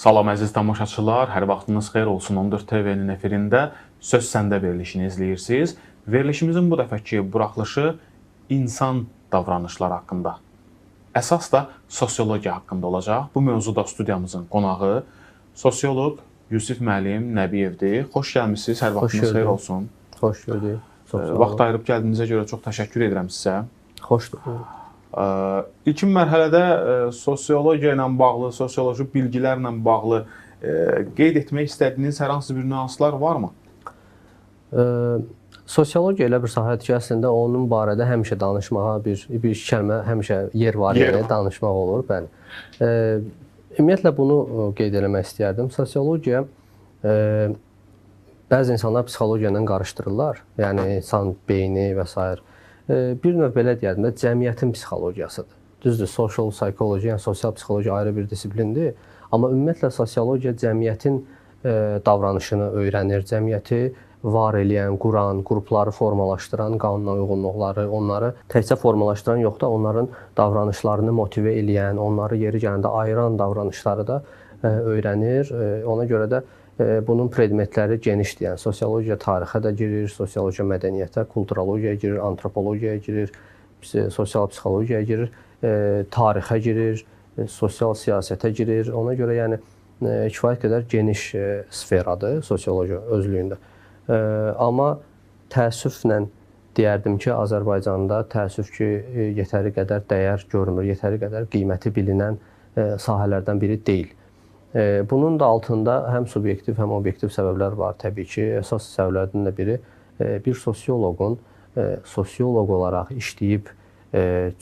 Salam əziz tamaşaçılar, hər vaxtınız xeyir olsun. 14 TV-nin efirində Söz Səndə verilişini izləyirsiniz. Verilişimizin bu dəfəki buraxılışı insan davranışları haqqında, əsas da sosiologiya haqqında olacaq. Bu mövzuda studiyamızın qonağı sosioloq Yusif müəllim Nəbiyevdir. Xoş gəlmisiniz, hər vaxtınız xeyir olsun. Xoş gördük. Çox sağ olun. Vaxt ayırıb gəldiyinizə görə çox təşəkkür edirəm sizə. Xoş gördük. İlkin mərhələdə sosiologiya ilə bağlı, sosioloji bilgilərlə bağlı qeyd etmək istədiyiniz hər hansı bir nüanslar varmı? Sosiologiya elə bir sahədir ki, əslində onun barədə həmişə danışmağa bir iki kəlmə həmişə yer var, yəni danışmaq olur, bəli. Ümumiyyətlə bunu qeyd eləmək istəyərdim. Sosiologiya bəzi insanlar psixologiya ilə qarışdırırlar, yəni insan beyni və s. Bir növ belə deyərdim də, cəmiyyətin psixologiyasıdır. Düzdür, social psychology, yəni sosial psixologiya ayrı bir disiplindir. Amma ümumiyyətlə sosiologiya cəmiyyətin davranışını öyrənir, cəmiyyəti var eləyən, quran, qrupları formalaşdıran qanuna uyğunluqları, onları təkcə formalaşdıran yox da, onların davranışlarını motivə eləyən, onları yeri gələndə ayıran davranışları da öyrənir. Ona görə də bunun predmetləri genişdir. Yəni sosiologiya tarixə də girir, sosiologiya mədəniyyətə, kulturologiyaya girir, antropologiyaya girir, sosial psixologiyaya girir, tarixə girir, sosial siyasətə girir. Ona görə yəni kifayət qədər geniş sferadır sosiologiya özlüyündə. Amma təəssüflə deyərdim ki, Azərbaycanda təəssüf ki, yetəri qədər dəyər görmür, yetəri qədər qiyməti bilinən sahələrdən biri deyil. Bunun da altında həm subyektiv, həm obyektiv səbəblər var təbii ki. Əsas səbəblərdən də biri bir sosioloqun sosioloq olaraq işləyib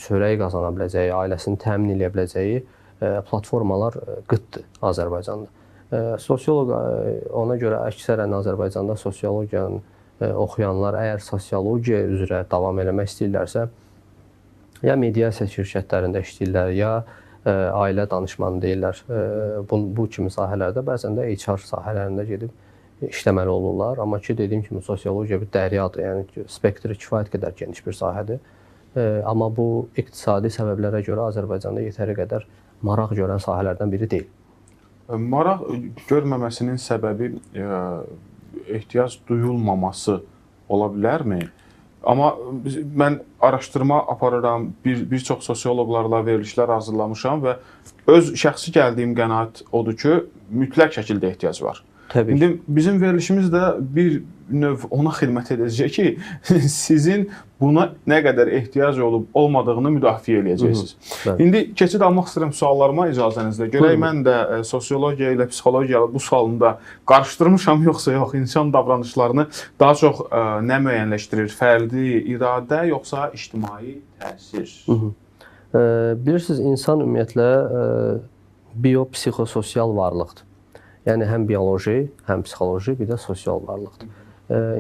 çörək qazana biləcəyi, ailəsini təmin edə biləcəyi platformalar qıtdır Azərbaycanda. Sosioloq ona görə əksərən Azərbaycanda sosiologiyanı oxuyanlar əgər sosiologiya üzrə davam eləmək istəyirlərsə, ya mediasiya şirkətlərində işləyirlər, ya ailə danışmanı deyirlər. Bu kimi sahələrdə, bəzən də HR sahələrində gedib işləməli olurlar. Amma ki, dediyim kimi, sosiologiya bir dəryadır, yəni spektri kifayət qədər geniş bir sahədir. Amma bu iqtisadi səbəblərə görə Azərbaycanda yetəri qədər maraq görən sahələrdən biri deyil. Maraq görməməsinin səbəbi ehtiyac duyulmaması ola bilərmi? Amma mən araşdırma aparıram, bir çox sosioloqlarla verilişlər hazırlamışam və öz şəxsi gəldiyim qənaət odur ki, mütləq şəkildə ehtiyac var. Təbii. İndi bizim verilişimiz də bir növ ona xidmət edəcək ki, sizin buna nə qədər ehtiyac olub olmadığını müdafiə eləyəcəksiniz. İndi keçid almaq istəyirəm suallarıma icazənizlə. Görək mən də sosiologiya ilə psixologiya bu sualında qarışdırmışam yoxsa yox, insan davranışlarını daha çox nə müəyyənləşdirir? Fərdi iradə yoxsa ictimai təsir? Bilirsiniz, insan ümumiyyətlə biopsixososial varlıqdır. Yəni həm bioloji, həm psixoloji, bir də sosial varlıqdır.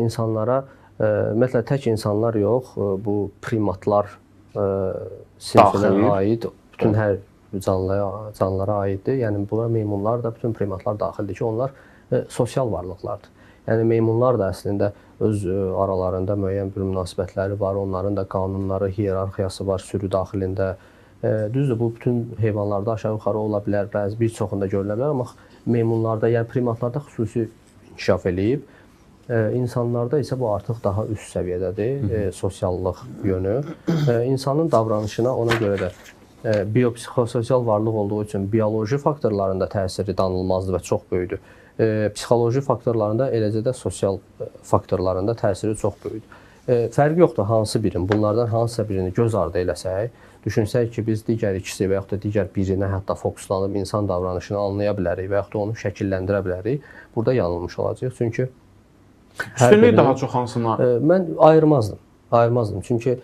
İnsanlara, ümumiyyətlə tək insanlar yox, bu primatlar sinfinə aid, bütün hər canlılara aiddir. Yəni buna meymunlar da, bütün primatlar daxildir ki, onlar sosial varlıqlardır. Yəni meymunlar da əslində öz aralarında müəyyən bir münasibətləri var, onların da qanunları, hiyerarxiyası var sürü daxilində. Düzdür, bu bütün heyvanlarda aşağı-yuxarı ola bilər, bəzi bir çoxunda görülə bilər, amma meymunlarda, yəni primatlarda xüsusi inkişaf eləyib. İnsanlarda isə bu artıq daha üst səviyyədədir, sosiallıq yönü. İnsanın davranışına ona görə də biopsixososial varlıq olduğu üçün bioloji faktorların da təsiri danılmazdır və çox böyükdür. Psixoloji faktorlarında, eləcə də sosial faktorlarında təsiri çox böyükdür. Fərqi yoxdur hansı birini, bunlardan hansısa birini göz ardı eləsək, düşünsək ki, biz digər ikisi və yaxud da digər birinə hətta fokuslanıb insan davranışını anlaya bilərik və yaxud da onu şəkilləndirə bilərik, burada yanılmış olacaq. Çünki üstünlük daha çox hansına? Mən ayırmazdım. Çünki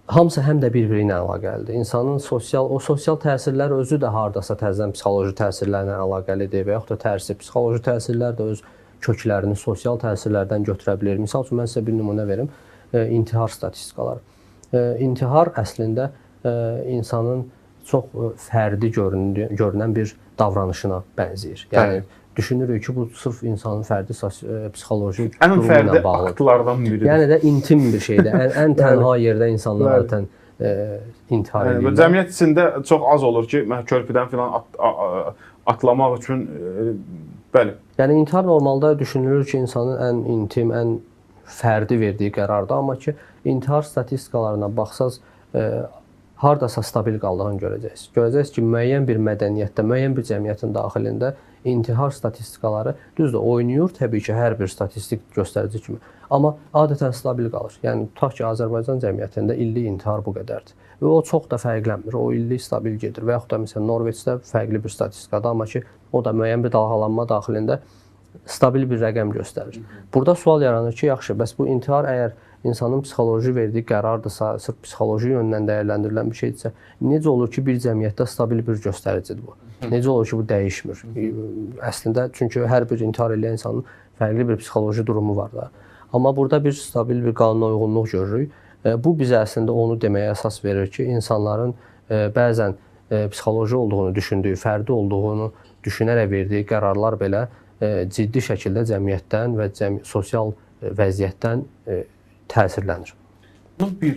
hamısı həm də bir-biri ilə əlaqəlidir. İnsanın sosial, o sosial təsirlər özü də hardasa təzədən psixoloji təsirlərlə əlaqəlidir və yaxud da tərsi psixoloji təsirlər də öz köklərini sosial təsirlərdən götürə bilir. Misal üçün, mən sizə bir nümunə verim, intihar statistikaları. İntihar əslində insanın çox fərdi görünən bir davranışına bənzəyir. Yəni, düşünürük ki, bu sırf insanın fərdi psixoloji durumu ilə bağlıdır. Ən fərdi aktlardan biridir. Yəni də intim bir şeydir. Ən tənha yerdə insanlar adətən intihar edirlər. Cəmiyyət içində çox az olur ki, körpüdən filan atlamaq üçün bəli. Yəni intihar normalda düşünülür ki, insanın ən intim, ən fərdi verdiyi qərardır, amma ki intihar statistikalarına baxsaz hardasa stabil qaldığını görəcəksiniz. Görəcəksiniz ki, müəyyən bir mədəniyyətdə, müəyyən bir cəmiyyətin daxilində intihar statistikaları düzdür, oynayır təbii ki, hər bir statistik göstərici kimi. Amma adətən stabil qalır. Yəni tutaq ki, Azərbaycan cəmiyyətində illik intihar bu qədərdir. Və o çox da fərqlənmir. O illik stabil gedir. Və yaxud da məsələn Norveçdə fərqli bir statistikadır, amma ki, o da müəyyən bir dalğalanma daxilində stabil bir rəqəm göstərir. Burada sual yaranır ki, yaxşı, bəs bu intihar əgər insanın psixoloji verdiyi qərardırsa, sırf psixoloji yöndən dəyərləndirilən bir şeydirsə, necə olur ki, bir cəmiyyətdə stabil bir göstəricidir bu? Necə olur ki, bu dəyişmir? Əslində, çünki hər bir intihar edən insanın fərqli bir psixoloji durumu var da. Amma burada bir stabil bir qanuna uyğunluq görürük. Bu bizə əslində onu deməyə əsas verir ki, insanların bəzən psixoloji olduğunu düşündüyü, fərdi olduğunu düşünərək verdiyi qərarlar belə ciddi şəkildə cəmiyyətdən və sosial vəziyyətdən təsirlənir. Bunu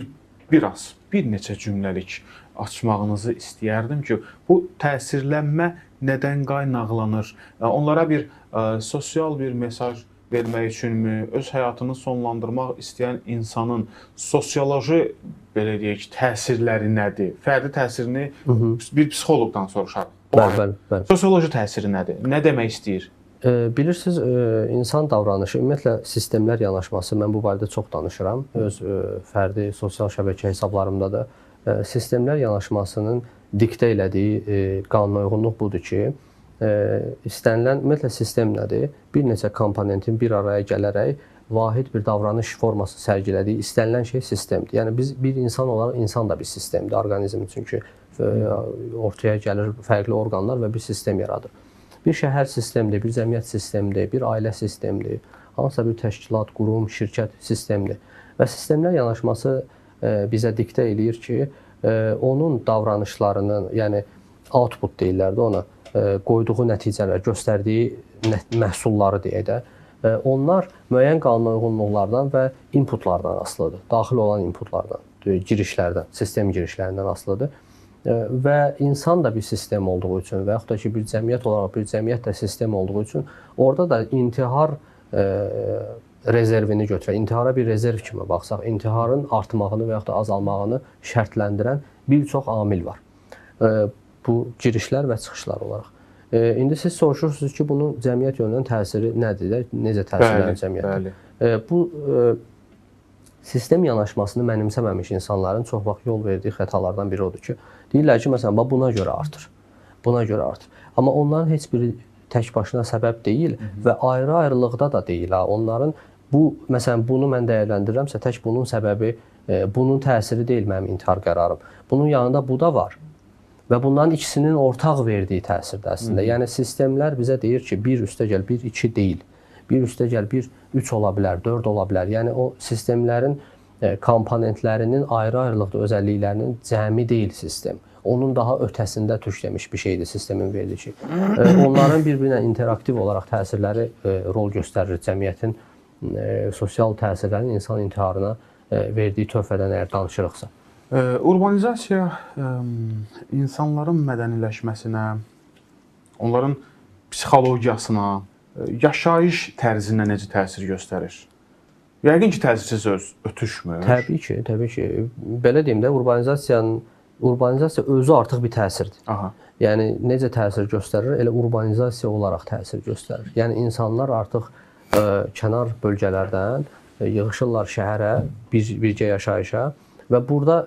bir neçə cümləlik açmağınızı istəyərdim ki, bu təsirlənmə nədən qaynaqlanır? Onlara bir sosial bir mesaj vermək üçünmü, öz həyatını sonlandırmaq istəyən insanın sosioloji, belə deyək, təsirləri nədir? Fərdi təsirini bir psixoloqdan soruşarıq. Bəli, bəli, bəli. Sosioloji təsiri nədir? Nə demək istəyir? Bilirsiniz, insan davranışı, ümumiyyətlə sistemlər yanaşması, mən bu barədə çox danışıram. Öz fərdi sosial şəbəkə hesablarımda da sistemlər yanaşmasının diktə elədiyi qanuna uyğunluq budur ki, istənilən, ümumiyyətlə sistem nədir? Bir neçə komponentin bir araya gələrək vahid bir davranış forması sərgilədiyi istənilən şey sistemdir. Yəni biz bir insan olaraq, insan da bir sistemdir, orqanizm, çünki ortaya gəlir fərqli orqanlar və bir sistem yaradır. Bir şəhər sistemdir, bir cəmiyyət sistemdir, bir ailə sistemdir, hansısa bir təşkilat, qurum, şirkət sistemdir. Və sistemlər yanaşması bizə diktə eləyir ki, onun davranışlarının, yəni output deyirlər də ona, qoyduğu nəticələr, göstərdiyi məhsulları deyək də, onlar müəyyən qanuna uyğunluqlardan və inputlardan asılıdır. Daxil olan inputlardan, girişlərdən, sistem girişlərindən asılıdır. Və insan da bir sistem olduğu üçün və yaxud da ki, bir cəmiyyət olaraq bir cəmiyyət də sistem olduğu üçün orada da intihar rezervini götürək, intihara bir rezerv kimi baxsaq, intiharın artmağını və yaxud da azalmağını şərtləndirən bir çox amil var. Bu girişlər və çıxışlar olaraq. İndi siz soruşursunuz ki, bunun cəmiyyət yönündən təsiri nədir, necə təsirlənir cəmiyyətdə? Bu sistem yanaşmasını mənimsəməmiş insanların çox vaxt yol verdiyi xətalardan biri odur ki, deyirlər ki, məsələn, buna görə artır, buna görə artır. Amma onların heç biri tək başına səbəb deyil və ayrı-ayrılıqda da deyil. Onların bu, məsələn, bunu mən dəyərləndirirəmsə, tək bunun səbəbi, bunun təsiri deyil mənim intihar qərarım. Bunun yanında bu da var. Və bunların ikisinin ortaq verdiyi təsirdir əslində. Yəni sistemlər bizə deyir ki, 1 üstəgəl 1, 2 deyil. 1 üstəgəl 1, 3 ola bilər, 4 ola bilər. Yəni o sistemlərin komponentlərinin ayrı-ayrılıqda özəlliklərinin cəmi deyil sistem. Onun daha ötəsində türkləmiş bir şeydir sistemin verdiyi şey. Onların bir-birinə interaktiv olaraq təsirləri rol göstərir cəmiyyətin sosial təsirlərinin insan intiharına verdiyi töhfədən əgər danışırıqsa. Urbanizasiya insanların mədəniləşməsinə, onların psixologiyasına, yaşayış tərzinə necə təsir göstərir? Yəqin ki, təsirsiz ötüşmür. Təbii ki, təbii ki. Belə deyim də, urbanizasiya özü artıq bir təsirdir. Aha. Yəni, necə təsir göstərir? Elə urbanizasiya olaraq təsir göstərir. Yəni, insanlar artıq kənar bölgələrdən yığışırlar şəhərə, birgə yaşayışa və burada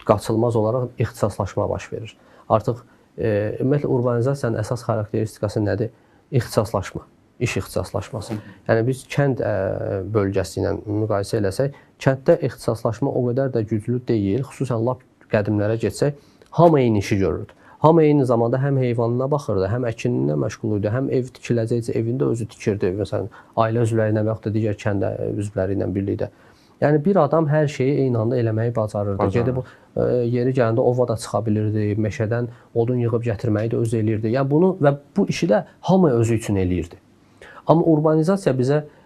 qaçılmaz olaraq ixtisaslaşma baş verir. Artıq, ümumiyyətlə, urbanizasiyanın əsas xarakteristikası nədir? İxtisaslaşma, iş ixtisaslaşması. Yəni, biz kənd bölgəsi ilə müqayisə eləsək, kənddə ixtisaslaşma o qədər də güclü deyil, xüsusən lap qədimlərə getsək, hamı eyni işi görürdü. Hamı eyni zamanda həm heyvanına baxırdı, həm əkininə məşğul idi, həm ev tikiləcəksə evində özü tikirdi, məsələn, ailə üzvləri ilə və yaxud da digər kənd üzvləri ilə birlikdə. Yəni, bir adam hər şeyi eyni anda eləməyi bacarırdı. Gedib yeri gələndə ova da çıxa bilirdi, meşədən odun yığıb gətirməyi də özü eləyirdi. Yəni, bunu və bu işi də hamı özü üçün eləyirdi. Amma urbanizasiya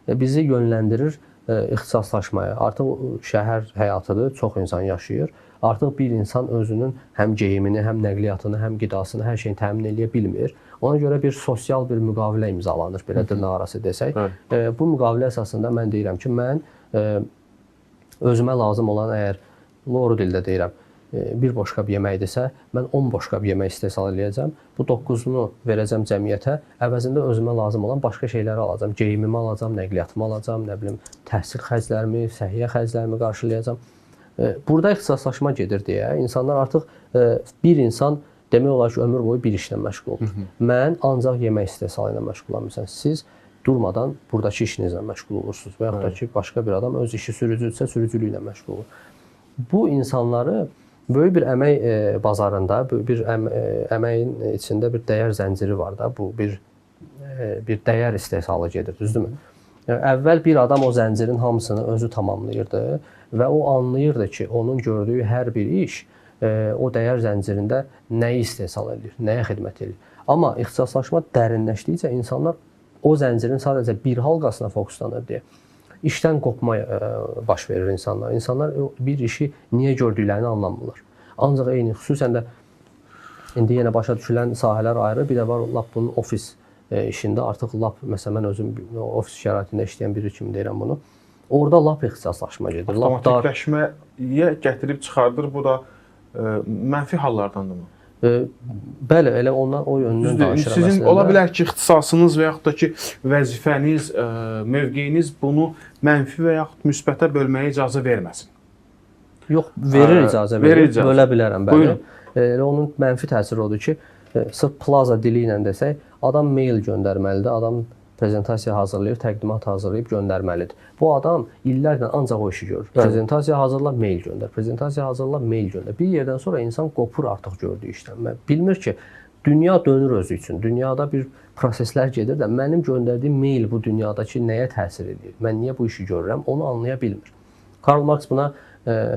bizi yönləndirir ixtisaslaşmaya. Artıq şəhər həyatıdır, çox insan yaşayır. Artıq bir insan özünün həm geyimini, həm nəqliyyatını, həm qidasını, hər şeyini təmin eləyə bilmir. Ona görə bir sosial bir müqavilə imzalanır, belə dırnaqarası desək. Bu müqavilə əsasında mən deyirəm ki, mən özümə lazım olan, əgər loru dildə deyirəm, bir boşqab yeməkdirsə, mən 10 boşqab yemək istehsal eləyəcəm. Bu 9-unu verəcəm cəmiyyətə, əvəzində özümə lazım olan başqa şeyləri alacam. Geyimimi alacam, nəqliyyatımı alacam, nə bilim, təhsil xərclərimi, səhiyyə xərclərimi qarşılayacam. Burada ixtisaslaşma gedir deyə insanlar artıq bir insan demək olar ki, ömür boyu bir işlə məşğul olur. Mən ancaq yemək istehsalı ilə məşğulam. Məsələn, siz durmadan buradakı işinizlə məşğul olursunuz və yaxud da ki, başqa bir adam öz işi sürücüdürsə, sürücülüklə məşğul olur. Bu insanları böyük bir əmək bazarında, bir əməyin içində bir dəyər zənciri var da, bu bir dəyər istehsalı gedir, düzdürmü? Əvvəl bir adam o zəncirin hamısını özü tamamlayırdı və o anlayırdı ki, onun gördüyü hər bir iş o dəyər zəncirində nəyi istehsal edir, nəyə xidmət edir. Amma ixtisaslaşma dərinləşdikcə insanlar o zəncirin sadəcə bir halqasına fokuslanır deyə işdən qopma baş verir insanlar. İnsanlar bir işi niyə gördüklərini anlamırlar. Ancaq eyni, xüsusən də indi yenə başa düşülən sahələr ayrı, bir də var lap bunun ofis işində artıq lap, məsələn, mən özüm ofis şəraitində işləyən biri kimi deyirəm bunu. Orada lap ixtisaslaşma gedir. Avtomatikləşməyə gətirib çıxardır, bu da mənfi hallardandırmı? Bəli, elə ondan o yöndən danışıram. Sizin ola bilər ki, ixtisasınız və yaxud da ki, vəzifəniz, mövqeyiniz bunu mənfi və yaxud müsbətə bölməyə icazə verməsin. Yox, verir icazə, verir. Bölə bilərəm, bəli. Elə onun mənfi təsiri odur ki, sırf plaza dili ilə desək, adam mail göndərməlidir, adam prezentasiya hazırlayır, təqdimat hazırlayıb göndərməlidir. Bu adam illərlə ancaq o işi görür. Prezentasiya hazırla, mail göndər. Prezentasiya hazırla, mail göndər. Bir yerdən sonra insan qopur artıq gördüyü işdən. Bilmir ki, dünya dönür özü üçün. Dünyada bir proseslər gedir də, mənim göndərdiyim mail bu dünyadakı nəyə təsir edir? Mən niyə bu işi görürəm? Onu anlaya bilmir. Karl Marx buna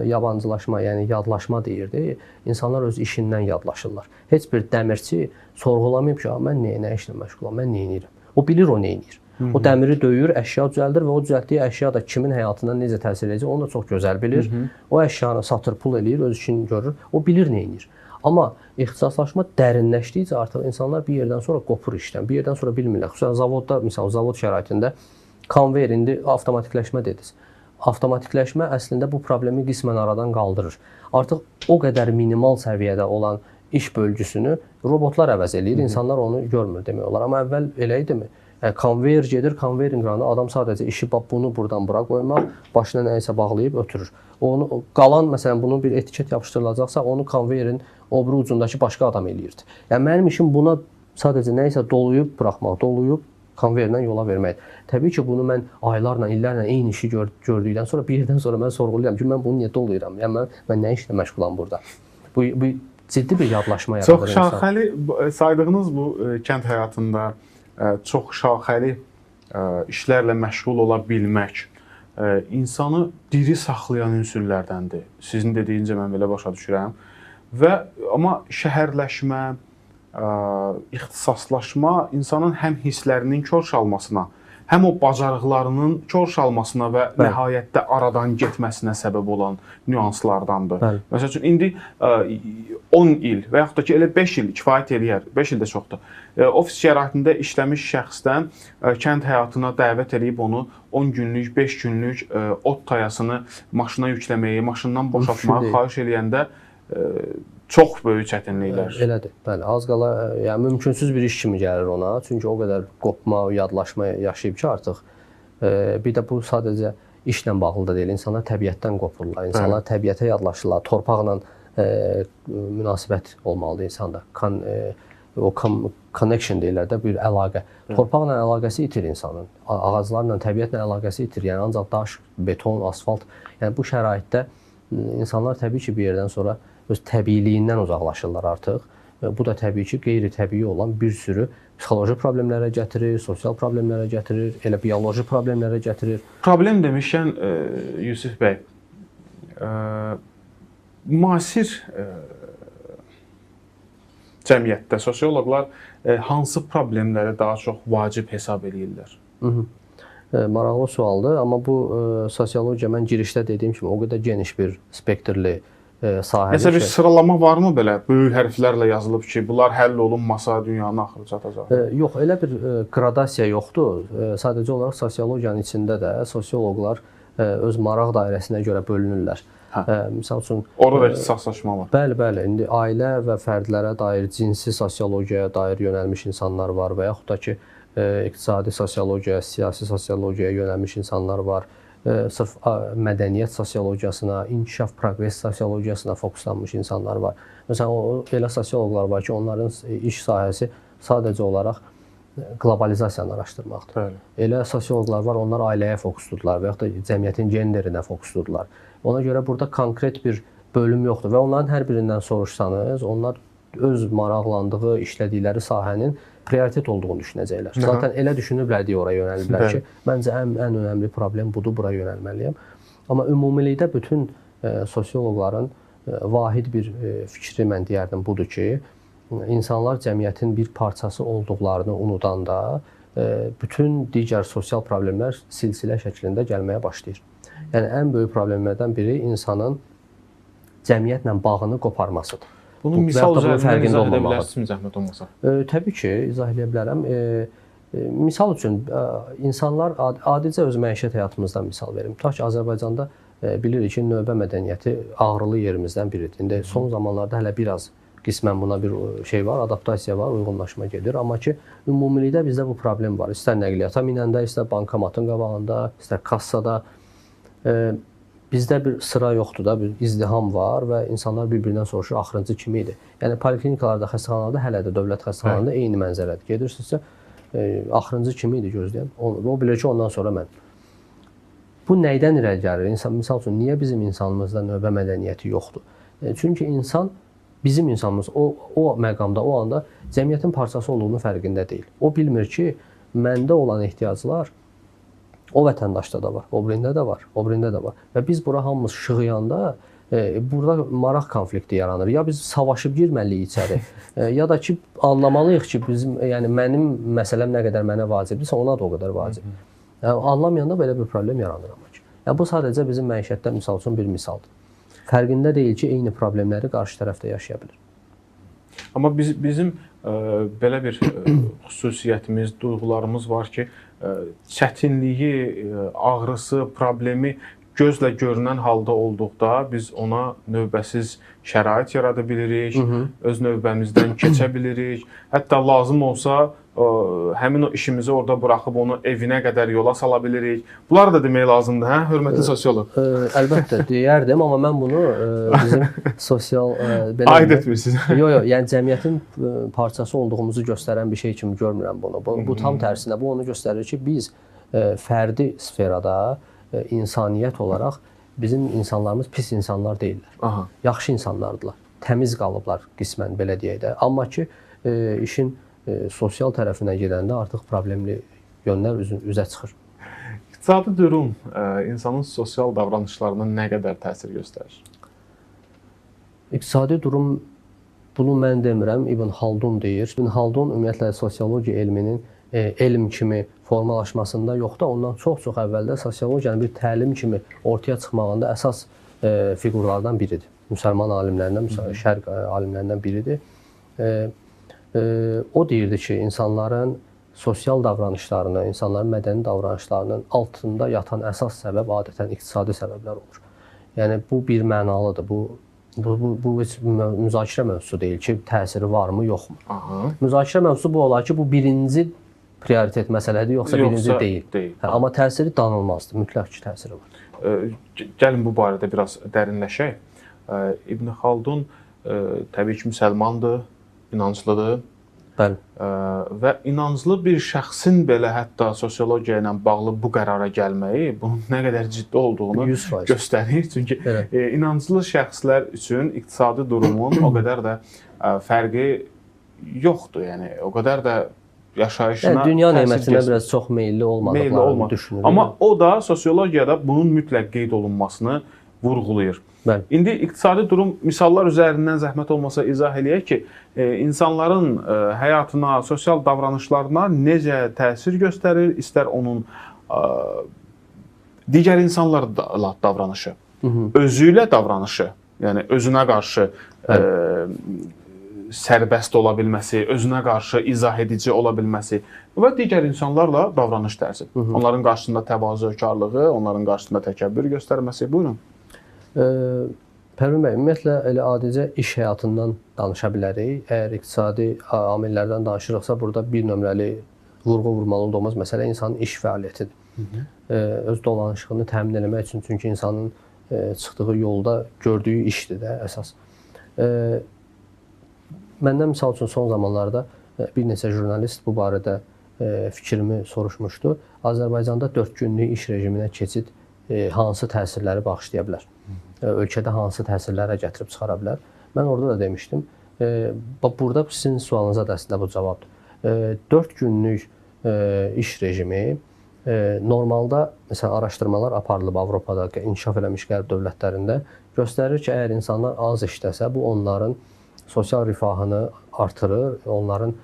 yabancılaşma, yəni yadlaşma deyirdi. İnsanlar öz işindən yadlaşırlar. Heç bir dəmirçi sorğulamayıb ki, mən nə işlə məşğulam, mən nə edirəm? O bilir o nə edir. O dəmiri döyür, əşya düzəldir və o düzəltdiyi əşya da kimin həyatına necə təsir edəcək, onu da çox gözəl bilir. O əşyanı satır, pul eləyir, öz işini görür. O bilir nə edir. Amma ixtisaslaşma dərinləşdikcə artıq insanlar bir yerdən sonra qopur işdən, bir yerdən sonra bilmirlər. Xüsusən zavodda, misal zavod şəraitində konveyer indi avtomatikləşmə dediniz. Avtomatikləşmə əslində bu problemi qismən aradan qaldırır. Artıq o qədər minimal səviyyədə olan iş bölgüsünü robotlar əvəz eləyir, insanlar onu görmür demək olar. Amma əvvəl elə idimi? Yəni, konveyer gedir, konveyerin qıranı adam sadəcə işi bunu buradan bura qoymaq, başına nəyisə bağlayıb ötürür. Onu, qalan, məsələn, bunun bir etiket yapışdırılacaqsa, onu konveyerin o biri ucundakı başqa adam eləyirdi. Yəni, mənim işim buna sadəcə nəyisə doluyub buraxmaq, doluyub konveyerlə yola verməkdir. Təbii ki, bunu mən aylarla, illərlə eyni işi gördükdən sonra, bir yerdən sonra mən sorğuluyuram ki, mən bunu niyə doluyuram? Yəni, mən nə işlə məşğulam burada? Bu ciddi bir yadlaşma yaradır. Çox şaxəli saydığınız bu kənd həyatında çox şaxəli işlərlə məşğul ola bilmək insanı diri saxlayan ünsürlərdəndir. Sizin dediyincə mən belə başa düşürəm. Və amma şəhərləşmə, ixtisaslaşma insanın həm hisslərinin korşalmasına, həm o bacarıqlarının korşalmasına və nəhayətdə aradan getməsinə səbəb olan nüanslardandır. Bəli. Məsəl üçün, indi 10 il və yaxud da ki, elə 5 il kifayət eləyər, 5 il də çoxdur. Ofis şəraitində işləmiş şəxsdən kənd həyatına dəvət eləyib onu 10 günlük, 5 günlük ot tayasını maşına yükləməyi, maşından boşaltmağı xahiş eləyəndə çox böyük çətinliklər. Elədir, bəli. Az qala, yəni mümkünsüz bir iş kimi gəlir ona. Çünki o qədər qopma, yadlaşma yaşayıb ki, artıq. Bir də bu sadəcə işlə bağlı da deyil. İnsanlar təbiətdən qopurlar, insanlar təbiətə yadlaşırlar. Torpaqla münasibət olmalıdır insanda. O connection deyirlər də, bir əlaqə. Torpaqla əlaqəsi itir insanın. Ağaclarla, təbiətlə əlaqəsi itir. Yəni ancaq daş, beton, asfalt. Yəni bu şəraitdə insanlar təbii ki, bir yerdən sonra öz təbiiliyindən uzaqlaşırlar artıq. Bu da təbii ki, qeyri-təbii olan bir sürü psixoloji problemlərə gətirir, sosial problemlərə gətirir, elə bioloji problemlərə gətirir. Problem demişkən, Yusif bəy, müasir cəmiyyətdə sosioloqlar hansı problemləri daha çox vacib hesab eləyirlər? Maraqlı sualdır, amma bu sosiologiya mən girişdə dediyim kimi o qədər geniş bir spektrli sahədir. Məsələn, bir sıralama varmı belə böyük hərflərlə yazılıb ki, bunlar həll olunmasa dünyanın axırı çatacaq? Yox, elə bir qradasiya yoxdur. Sadəcə olaraq sosiologiyanın içində də sosioloqlar öz maraq dairəsinə görə bölünürlər. Hə. Misal üçün orada da ixtisaslaşma var. Bəli, bəli. İndi ailə və fərdlərə dair cinsi sosiologiyaya dair yönəlmiş insanlar var və yaxud da ki, iqtisadi sosiologiyaya, siyasi sosiologiyaya yönəlmiş insanlar var. Sırf mədəniyyət sosiologiyasına, inkişaf, proqres sosiologiyasına fokuslanmış insanlar var. Məsələn, elə sosioloqlar var ki, onların iş sahəsi sadəcə olaraq qlobalizasiyanı araşdırmaqdır. Bəli. Elə sosioloqlar var, onlar ailəyə fokusdurlar və yaxud da cəmiyyətin genderinə fokusdurlar. Ona görə burada konkret bir bölüm yoxdur və onların hər birindən soruşsanız, onlar öz maraqlandığı, işlədikləri sahənin prioritet olduğunu düşünəcəklər. Zaten elə düşünüblər deyə ora yönəliblər ki, məncə ən önəmli problem budur, bura yönəlməliyəm. Amma ümumilikdə bütün sosioloqların vahid bir fikri mən deyərdim budur ki, insanlar cəmiyyətin bir parçası olduqlarını unudanda bütün digər sosial problemlər silsilə şəklində gəlməyə başlayır. Yəni ən böyük problemlərdən biri insanın cəmiyyətlə bağını qoparmasıdır. Bunu misal üzərindən izah edə bilərsinizmi, zəhmət olmasa? Təbii ki, izah edə bilərəm. Misal üçün, insanlar adicə öz məişət həyatımızdan misal verim. Tutaq ki, Azərbaycanda bilirik ki, növbə mədəniyyəti ağrılı yerimizdən biridir. İndi son zamanlarda hələ biraz qismən buna bir şey var, adaptasiya var, uyğunlaşma gedir. Amma ki, ümumilikdə bizdə bu problem var. İstər nəqliyyata minəndə, istər bankomatın qabağında, istər kassada. Bizdə bir sıra yoxdur da, bir izdiham var və insanlar bir-birindən soruşur, axırıncı kimi idi. Yəni poliklinikalarda, xəstəxanalarda hələ də dövlət xəstəxanalarında eyni mənzərədir. Gedirsinizsə, axırıncı kimi idi gözləyən. O bilir ki, ondan sonra mən. Bu nəydən irəli gəlir? İnsan, misal üçün, niyə bizim insanımızda növbə mədəniyyəti yoxdur? Çünki insan, bizim insanımız o məqamda, o anda cəmiyyətin parçası olduğunu fərqində deyil. O bilmir ki, məndə olan ehtiyaclar o vətəndaşda da var, o birində də var, o birində də var. Və biz bura hamımız şığıyanda burada maraq konflikti yaranır. Ya biz savaşıb girməliyik içəri, ya da ki anlamalıyıq ki, bizim, yəni mənim məsələm nə qədər mənə vacibdirsə, ona da o qədər vacibdir. Yəni, anlamayanda belə bir problem yaranır amma ki. Yəni, bu sadəcə bizim məişətdə misal üçün bir misaldır. Fərqində deyil ki, eyni problemləri qarşı tərəfdə yaşaya bilir. Amma bizim belə bir xüsusiyyətimiz, duyğularımız var ki, çətinliyi, ağrısı, problemi gözlə görünən halda olduqda biz ona növbəsiz şərait yarada bilirik, öz növbəmizdən keçə bilirik. Hətta lazım olsa həmin o işimizi orada buraxıb onu evinə qədər yola sala bilirik. Bunlar da demək lazımdır, hə, hörmətli sosioloq? Əlbəttə deyərdim, amma mən bunu bizim sosial belə aid etmirsiniz. Yox, yox, yəni cəmiyyətin parçası olduğumuzu göstərən bir şey kimi görmürəm bunu. Bu tam tərsinə, bu onu göstərir ki, biz fərdi sferada insaniyyət olaraq bizim insanlarımız pis insanlar deyillər. Aha. Yaxşı insanlardılar. Təmiz qalıblar qismən belə deyək də. Amma ki işin sosial tərəfinə gedəndə artıq problemli yönlər üzə çıxır. İqtisadi durum insanın sosial davranışlarına nə qədər təsir göstərir? İqtisadi durum, bunu mən demirəm, İbn Xaldun deyir. İbn Xaldun ümumiyyətlə sosiologiya elminin elm kimi formalaşmasında yox da, ondan çox-çox əvvəldə sosiologiyanın bir təlim kimi ortaya çıxmağında əsas fiqurlardan biridir. Müsəlman alimlərindən, şərq alimlərindən biridir. O deyirdi ki, insanların sosial davranışlarını, insanların mədəni davranışlarının altında yatan əsas səbəb adətən iqtisadi səbəblər olur. Yəni bu bir mənalıdır. Bu heç müzakirə mövzusu deyil ki, təsiri varmı, yoxmu? Aha. Müzakirə mövzusu bu olar ki, bu birinci prioritet məsələdir, yoxsa birinci deyil. Hə, amma təsiri danılmazdır, mütləq ki, təsiri var. Gəlin bu barədə biraz dərinləşək. İbn Xaldun təbii ki, müsəlmandır, inanclıdır. Bəli. Və inanclı bir şəxsin belə hətta sosiologiya ilə bağlı bu qərara gəlməyi bunun nə qədər ciddi olduğunu 100% göstərir. Çünki inanclı şəxslər üçün iqtisadi durumun o qədər də fərqi yoxdur. Yəni o qədər də yaşayışına, yəni, dünya nemətinə biraz çox meyilli olmadıqlarını düşünürük. Amma o da sosiologiyada bunun mütləq qeyd olunmasını vurğulayır. Bəli. İndi iqtisadi durum misallar üzərindən zəhmət olmasa izah eləyək ki, insanların həyatına, sosial davranışlarına necə təsir göstərir, istər onun Digər insanlarla davranışı, özü ilə davranışı, yəni özünə qarşı sərbəst ola bilməsi, özünə qarşı izah edici ola bilməsi və digər insanlarla davranış tərzi. Onların qarşısında təvazökarlığı, onların qarşısında təkəbbür göstərməsi. Buyurun. Pərvin bəy, ümumiyyətlə elə adicə iş həyatından danışa bilərik. Əgər iqtisadi amillərdən danışırıqsa, burada bir nömrəli vurğu vurmalı olduğumuz məsələ insanın iş fəaliyyətidir. Öz dolanışığını təmin eləmək üçün, çünki insanın çıxdığı yolda gördüyü işdir də əsas. Məndən misal üçün son zamanlarda bir neçə jurnalist bu barədə fikrimi soruşmuşdu. Azərbaycanda 4 günlük iş rejiminə keçid hansı təsirləri bağışlaya bilər? Ölkədə hansı təsirlərə gətirib çıxara bilər? Mən orada da demişdim. Burada sizin sualınıza da əslində bu cavabdır. 4 günlük iş rejimi normalda, məsələn, araşdırmalar aparılıb Avropada, inkişaf eləmiş qərb dövlətlərində göstərir ki, əgər insanlar az işləsə, bu onların sosial rifahını artırır, onların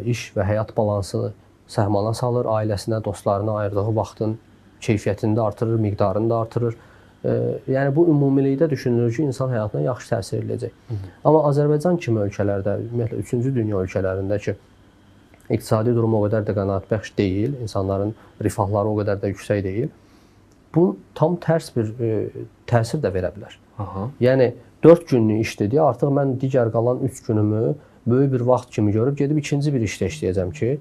iş və həyat balansını səhmana salır, ailəsinə, dostlarına ayırdığı vaxtın keyfiyyətini də artırır, miqdarını da artırır. Yəni bu ümumilikdə düşünülür ki, insan həyatına yaxşı təsir edəcək. Amma Azərbaycan kimi ölkələrdə, ümumiyyətlə 3-cü dünya ölkələrində ki, iqtisadi durum o qədər də qənaətbəxş deyil, insanların rifahları o qədər də yüksək deyil, bu tam tərs bir təsir də verə bilər. Yəni 4 günlük iş dedi, artıq mən digər qalan 3 günümü böyük bir vaxt kimi görüb gedib ikinci bir işdə işləyəcəm ki,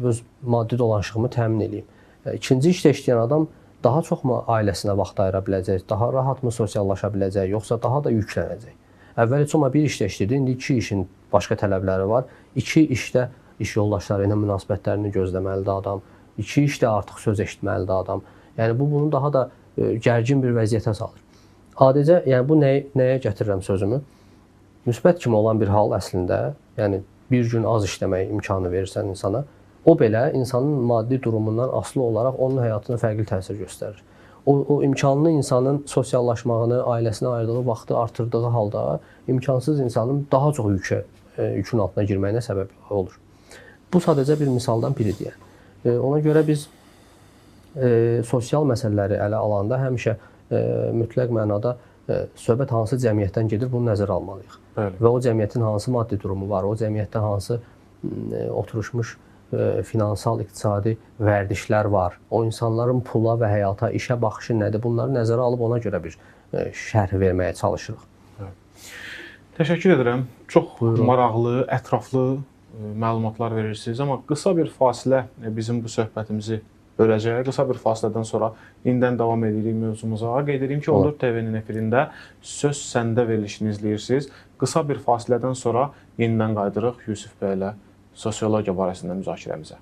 öz maddi dolanışığımı təmin edeyim. İkinci işdə işləyən adam daha çox mu ailəsinə vaxt ayıra biləcək, daha rahat mı sosiallaşa biləcək, yoxsa daha da yüklənəcək? Əvvəl heç olma bir işdə işləyirdi, indi 2 işin başqa tələbləri var. 2 işdə iş yoldaşları ilə münasibətlərini gözləməlidir adam, 2 işdə artıq söz eşitməlidir adam. Yəni bu bunu daha da gərgin bir vəziyyətə salır. Adicə, yəni bu nəyə gətirirəm sözümü? Müsbət kimi olan bir hal əslində, yəni bir gün az işləmək imkanı verirsən insana, o belə insanın maddi durumundan asılı olaraq onun həyatına fərqli təsir göstərir. O imkanlı insanın sosiallaşmağını, ailəsinə ayırdığı vaxtı artırdığı halda imkansız insanın daha çox yükün altına girməyinə səbəb olur. Bu sadəcə bir misaldan biridir. Yəni. Ona görə biz sosial məsələləri ələ alanda həmişə mütləq mənada söhbət hansı cəmiyyətdən gedir, bunu nəzərə almalıyıq. Bəli. Və o cəmiyyətin hansı maddi durumu var, o cəmiyyətdə hansı oturuşmuş finansal, iqtisadi vərdişlər var, o insanların pula və həyata, işə baxışı nədir, bunları nəzərə alıb ona görə bir şərh verməyə çalışırıq. Evet. Təşəkkür edirəm. Çox buyurun. Maraqlı, ətraflı məlumatlar verirsiniz, amma qısa bir fasilə bizim bu söhbətimizi böləcək. Qısa bir fasilədən sonra yenidən davam edirik mövzumuza. Qeyd edirəm ki, 14 TV-nin efirində Söz Səndə verilişini izləyirsiniz. Qısa bir fasilədən sonra yenidən qayıdırıq Yusif bəylə sosiologiya barəsində müzakirəmizə.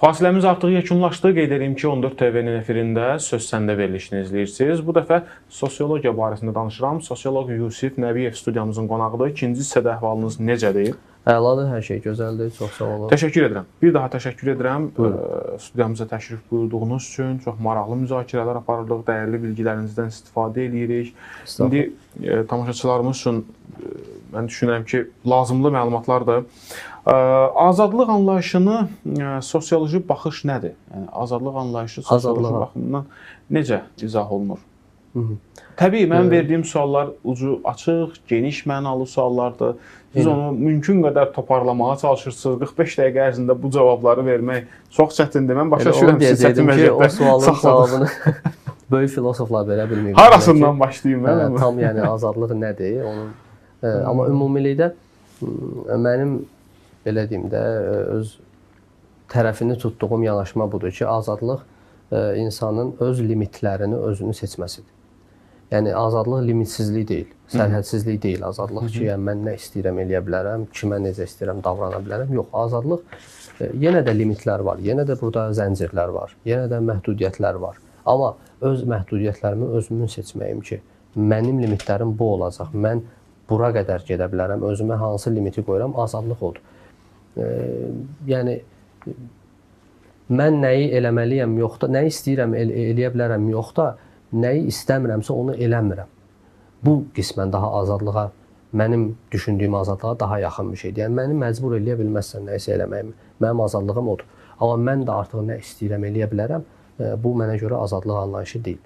Fasiləmiz artıq yekunlaşdı. Qeyd edeyim ki, 14 TV-nin efirində Söz Səndə verilişini izləyirsiniz. Bu dəfə sosiologiya barəsində danışıram. Sosioloq Yusif Nəbiyev studiyamızın qonağıdır. İkinci hissədə əhvalınız necədir? Əladır, hər şey gözəldir. Çox sağ olun. Təşəkkür edirəm. Bir daha təşəkkür edirəm studiyamıza təşrif buyurduğunuz üçün. Çox maraqlı müzakirələr aparırdıq, dəyərli bilgilərinizdən istifadə edirik. İndi tamaşaçılarımız üçün mən düşünürəm ki, lazımlı məlumatlardır. Azadlıq anlayışını sosioloji baxış nədir? Yəni azadlıq anlayışı sosioloji baxımından necə izah olunur? Təbii, mənim verdiyim suallar ucu açıq, geniş mənalı suallardır. Siz onu mümkün qədər toparlamağa çalışırsınız. 45 dəqiqə ərzində bu cavabları vermək çox çətindir. Mən başa düşürəm siz çətin vəziyyətdə o sualın cavabını böyük filosoflar verə bilməyiblər. Harasından başlayayım mən? Tam yəni azadlıq nədir? Onun amma ümumilikdə mənim belə deyim də öz tərəfini tutduğum yanaşma budur ki, azadlıq insanın öz limitlərini özünü seçməsidir. Yəni azadlıq limitsizlik deyil, sərhədsizlik deyil azadlıq ki, yəni mən nə istəyirəm eləyə bilərəm, kimə necə istəyirəm davrana bilərəm. Yox, azadlıq yenə də limitlər var, yenə də burada zəncirlər var, yenə də məhdudiyyətlər var. Amma öz məhdudiyyətlərimi özümün seçməyim ki, mənim limitlərim bu olacaq. Mən bura qədər gedə bilərəm, özümə hansı limiti qoyuram, azadlıq odur. Yəni mən nəyi eləməliyəm yox da, nəyi istəyirəm eləyə bilərəm yox da, nəyi istəmirəmsə onu eləmirəm. Bu qismən daha azadlığa, mənim düşündüyüm azadlığa daha yaxın bir şeydir. Yəni məni məcbur eləyə bilməzsən nəyisə eləməyimi. Mənim azadlığım odur. Amma mən də artıq nə istəyirəm eləyə bilərəm. Bu mənə görə azadlıq anlayışı deyil.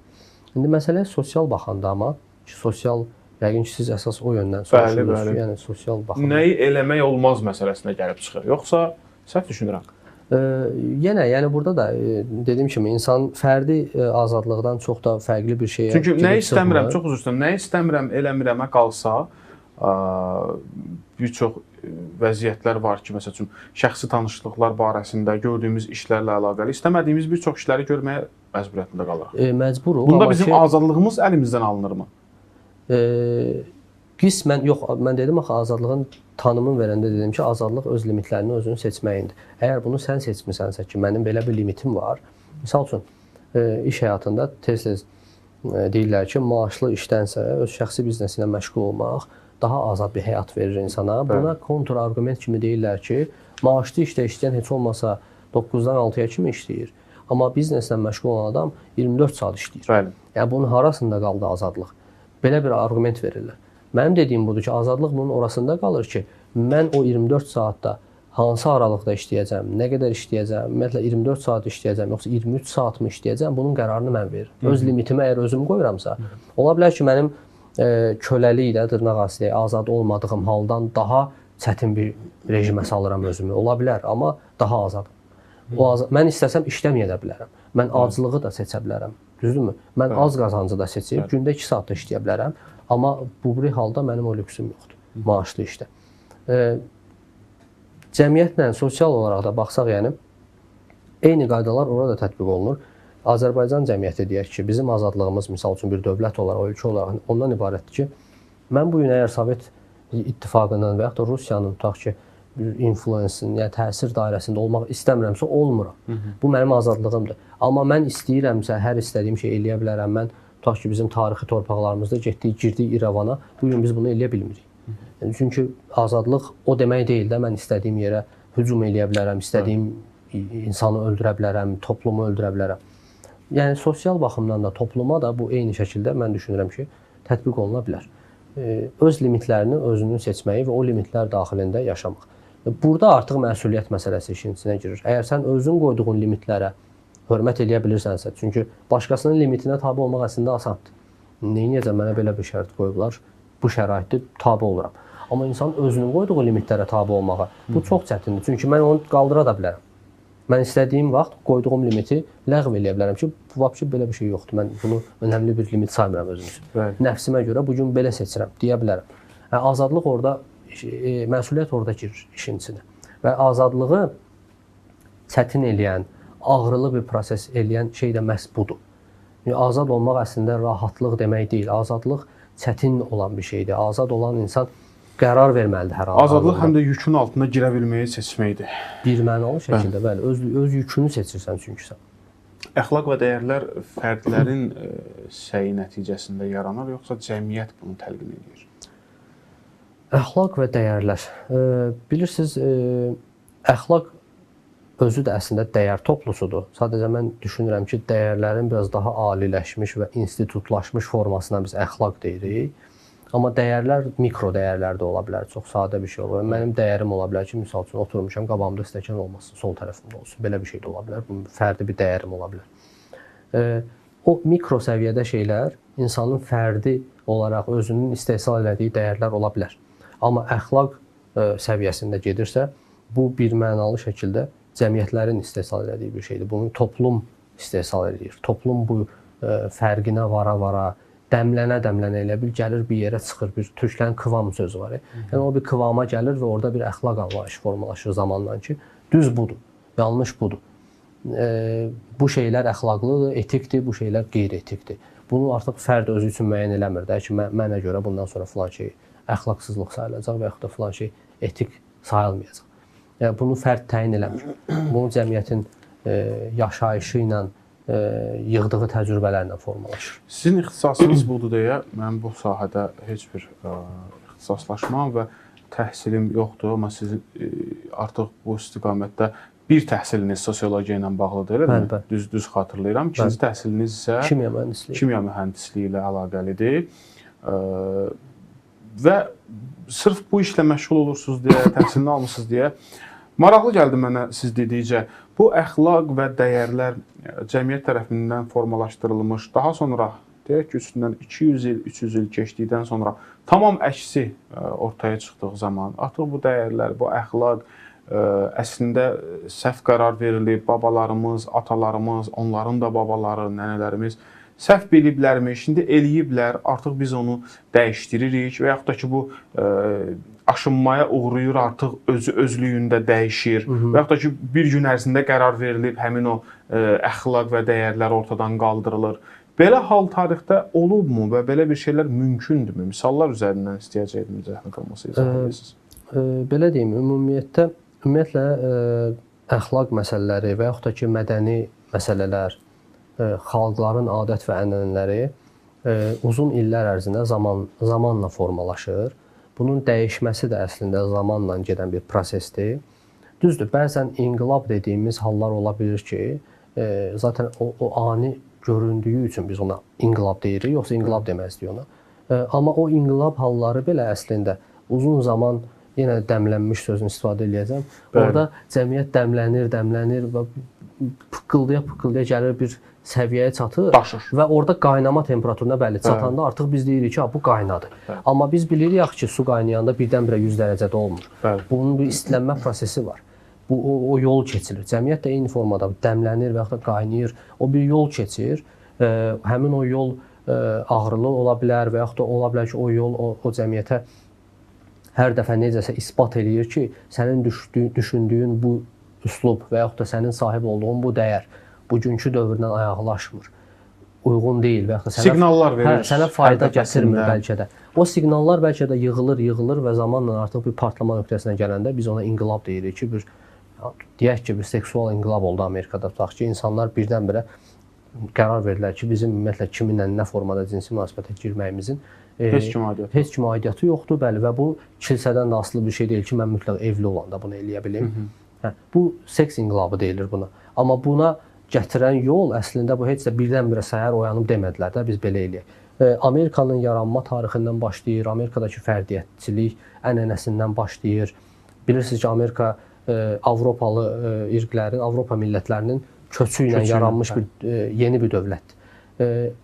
İndi məsələyə sosial baxanda amma ki, sosial yəqin ki, siz əsas o yöndən soruşursunuz ki, yəni sosial baxımdan. Nəyi eləmək olmaz məsələsinə gəlib çıxır. Yoxsa səhv düşünürəm? Yenə, yəni burada da dediyim kimi insan fərdi azadlıqdan çox da fərqli bir şeyə. Çünki nəyi istəmirəm, çox üzr istəyirəm, nəyi istəmirəm, eləmirəmə qalsa bir çox vəziyyətlər var ki, məsəl üçün şəxsi tanışlıqlar barəsində gördüyümüz işlərlə əlaqəli istəmədiyimiz bir çox işləri görməyə məcburiyyətində qalırıq. Məcburuq. Bunda bizim azadlığımız əlimizdən alınırmı? Qismən yox, mən dedim axı azadlığın tanımını verəndə dedim ki, azadlıq öz limitlərini özünü seçməyindir. Əgər bunu sən seçmisənsə ki, mənim belə bir limitim var. Misal üçün, iş həyatında tez-tez deyirlər ki, maaşlı işdənsə öz şəxsi biznesi ilə məşğul olmaq daha azad bir həyat verir insana. Buna kontrargument kimi deyirlər ki, maaşlı işdə işləyən heç olmasa 9-dan 6-ya kimi işləyir. Amma bizneslə məşğul olan adam 24 saat işləyir. Bəli. Yəni bunun harasında qaldı azadlıq? Belə bir arqument verirlər. Mənim dediyim budur ki, azadlıq bunun orasında qalır ki, mən o 24 saatda hansı aralıqda işləyəcəm, nə qədər işləyəcəm, ümumiyyətlə 24 saat işləyəcəm, yoxsa 23 saat mı işləyəcəm, bunun qərarını mən verirəm. Öz limitimi əgər özüm qoyuramsa, ola bilər ki, mənim köləliklə, dırnaq arası deyək, azad olmadığım haldan daha çətin bir rejimə salıram özümü. Ola bilər, amma daha azadam. Mən istəsəm işləməyə də bilərəm. Mən aclığı da seçə bilərəm. Düzdürmü? Mən az qazancı da seçib, gündə 2 saat da işləyə bilərəm. Amma bu bir halda mənim o lüksüm yoxdur, maaşlı işdə. Cəmiyyətlə, sosial olaraq da baxsaq, yəni eyni qaydalar orada tətbiq olunur. Azərbaycan cəmiyyəti deyək ki, bizim azadlığımız, misal üçün bir dövlət olaraq, ölkə olaraq ondan ibarətdir ki, mən bu gün əgər Sovet İttifaqının və yaxud da Rusiyanın, tutaq ki, influensin, yəni təsir dairəsində olmaq istəmirəmsə, olmuram. Bu mənim azadlığımdır. Amma mən istəyirəmsə, hər istədiyim şey eləyə bilərəm. Mən tutaq ki, bizim tarixi torpaqlarımızda getdik, girdik İrəvana, bu gün biz bunu eləyə bilmirik. Yəni, çünki azadlıq o demək deyil də, mən istədiyim yerə hücum eləyə bilərəm, istədiyim insanı öldürə bilərəm, toplumu öldürə bilərəm. Yəni, sosial baxımdan da, topluma da bu eyni şəkildə mən düşünürəm ki, tətbiq oluna bilər. Öz limitlərini özünün seçməyi və o limitlər daxilində yaşamaq. Burada artıq məsuliyyət məsələsi işin içinə girir. Əgər sən özün qoyduğun limitlərə hörmət eləyə bilirsənsə, çünki başqasının limitinə tabi olmaq əslində asandır. Neyniyəcəm, mənə belə bir şərt qoyublar, bu şəraitdə tabi oluram. Amma insanın özünün qoyduğu limitlərə tabi olmağa, bu çox çətindir. Çünki mən onu qaldıra da bilərəm. Mən istədiyim vaxt qoyduğum limiti ləğv eləyə bilərəm ki, vəbşi belə bir şey yoxdur. Mən bunu önəmli bir limit saymıram özüm üçün. Bəli. Nəfsimə görə bugün belə seçirəm deyə bilərəm. Yəni, azadlıq orada, məsuliyyət orada girir işin içinə. Və azadlığı çətin eləyən, ağrılı bir proses eləyən şey də məhz budur. Yəni, azad olmaq əslində rahatlıq demək deyil. Azadlıq çətin olan bir şeydir. Azad olan insan qərar verməlidir hər halda. Azadlıq həm də yükün altına girə bilməyi seçməkdir. Bir mənalı şəkildə, bəli. Öz yükünü seçirsən çünki sən. Əxlaq və dəyərlər fərdlərin səyi nəticəsində yaranır, yoxsa cəmiyyət bunu təlqin edir? Əxlaq və dəyərlər. Bilirsiniz, əxlaq özü də əslində dəyər toplusudur. Sadəcə mən düşünürəm ki, dəyərlərin biraz daha aliləşmiş və institutlaşmış formasına biz əxlaq deyirik. Amma dəyərlər mikro dəyərlər də ola bilər. Çox sadə bir şey ola bilər. Mənim dəyərim ola bilər ki, misal üçün oturmuşam, qabağımda stəkan olmasın, sol tərəfimdə olsun. Belə bir şey də ola bilər. Bu fərdi bir dəyərim ola bilər. O mikro səviyyədə şeylər insanın fərdi olaraq özünün istehsal elədiyi dəyərlər ola bilər. Amma əxlaq səviyyəsində gedirsə, bu bir mənalı şəkildə cəmiyyətlərin istehsal elədiyi bir şeydir. Bunu toplum istehsal eləyir. Toplum bu fərqinə vara-vara, dəmlənə-dəmlənə elə bil gəlir bir yerə çıxır, bir türklərin kıvam sözü var. Yəni o bir kıvama gəlir və orada bir əxlaq anlayışı formalaşır zamanla ki, düz budur, yanlış budur. Bu şeylər əxlaqlıdır, etikdir, bu şeylər qeyri-etikdir. Bunu artıq fərd özü üçün müəyyən eləmir də ki, mənə görə bundan sonra filan şey əxlaqsızlıq sayılacaq və yaxud da filan şey etik sayılmayacaq. Yəni bunu fərd təyin eləmir. Bunu cəmiyyətin yaşayışı ilə yığdığı təcrübələrlə formalaşır. Sizin ixtisasınız budur deyə mən bu sahədə heç bir ixtisaslaşmam və təhsilim yoxdur, amma sizin artıq bu istiqamətdə bir təhsiliniz sosiologiya ilə bağlıdır, elə mi? Düz xatırlayıram. İkinci təhsiliniz isə kimya mühəndisliyi. Kimya mühəndisliyi ilə əlaqəlidir. Və sırf bu işlə məşğul olursunuz deyə, təhsilini almısınız deyə maraqlı gəldi mənə siz dedikcə. Bu əxlaq və dəyərlər cəmiyyət tərəfindən formalaşdırılmış, daha sonra deyək ki, üstündən 200 il, 300 il keçdikdən sonra tamam əksi ortaya çıxdığı zaman artıq bu dəyərlər, bu əxlaq əslində səhv qərar verilib, babalarımız, atalarımız, onların da babaları, nənələrimiz səhv biliblərmiş, indi eləyiblər, artıq biz onu dəyişdiririk və yaxud da ki, bu aşınmaya uğrayır, artıq özü özlüyündə dəyişir və yaxud da ki, bir gün ərzində qərar verilib, həmin o əxlaq və dəyərlər ortadan qaldırılır. Belə hal tarixdə olubmu və belə bir şeylər mümkündürmü? Misallar üzərindən istəyəcəkdim, zəhmət olmasa izah edəsiniz. Belə deyim, ümumiyyətlə əxlaq məsələləri və yaxud da ki, mədəni məsələlər, xalqların adət və ənənələri uzun illər ərzində zamanla formalaşır. Bunun dəyişməsi də əslində zamanla gedən bir prosesdir. Düzdür, bəzən inqilab dediyimiz hallar ola bilir ki, zaten o ani göründüyü üçün biz ona inqilab deyirik, yoxsa inqilab deməzdik ona. Amma o inqilab halları belə əslində uzun zaman, yenə dəmlənmiş sözünü istifadə eləyəcəm. Orada cəmiyyət dəmlənir, dəmlənir və pıqqıldaya-pıqqıldaya gəlir bir səviyyəyə çatır. Daşır. Və orada qaynama temperaturuna bəli çatanda artıq biz deyirik ki, bu qaynadı. Bəli. Amma biz bilirik ki, su qaynayanda birdən-birə 100 dərəcədə olmur. Bəli. Bunun bir istilənmə prosesi var. Bu o yol keçilir. Cəmiyyət də eyni formada dəmlənir və yaxud da qaynayır. O bir yol keçir. Həmin o yol ağrılı ola bilər və yaxud da ola bilər ki, o yol o cəmiyyətə hər dəfə necəsə isbat eləyir ki, sənin düşündüyün bu üslub və yaxud da sənin sahib olduğun bu dəyər bugünkü dövrdən ayaqlaşmır, uyğun deyil və yaxud da sənə, siqnallar verir, sənə fayda gətirmir bəlkə də. O siqnallar bəlkə də yığılır, yığılır və zamanla artıq bir partlama nöqtəsinə gələndə biz ona inqilab deyirik ki, deyək ki, bir seksual inqilab oldu Amerikada, tutaq ki, insanlar birdən-birə qərar verdilər ki, bizim ümumiyyətlə kiminlə nə formada cinsi münasibətə girməyimizin heç kim aidiyyatı yoxdur, bəli, və bu kilsədən də asılı bir şey deyil ki, mən mütləq evli olanda bunu eləyə bilim. Hə, bu seks inqilabı deyilir buna. Amma buna gətirən yol əslində bu heç də birdən-birə səhər oyanıb demədilər də biz belə eləyək. Amerikanın yaranma tarixindən başlayır, Amerikadakı fərdiyyətçilik ənənəsindən başlayır. Bilirsiniz ki, Amerika Avropalı irqlərin, Avropa millətlərinin köçü ilə yaranmış bir yeni bir dövlətdir.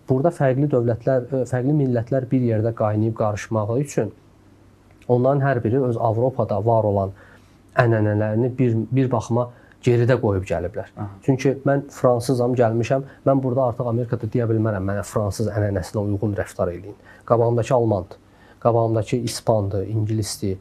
Burada fərqli dövlətlər, fərqli millətlər bir yerdə qaynayıb qarışmağı üçün onların hər biri öz Avropada var olan ənənələrini bir baxıma geridə qoyub gəliblər. Aha. Çünki mən fransızam, gəlmişəm, mən burada artıq Amerikada deyə bilmərəm, mənə fransız ənənəsinə uyğun rəftar eləyin. Qabağımdakı almandır, qabağımdakı ispandır, ingilisdir.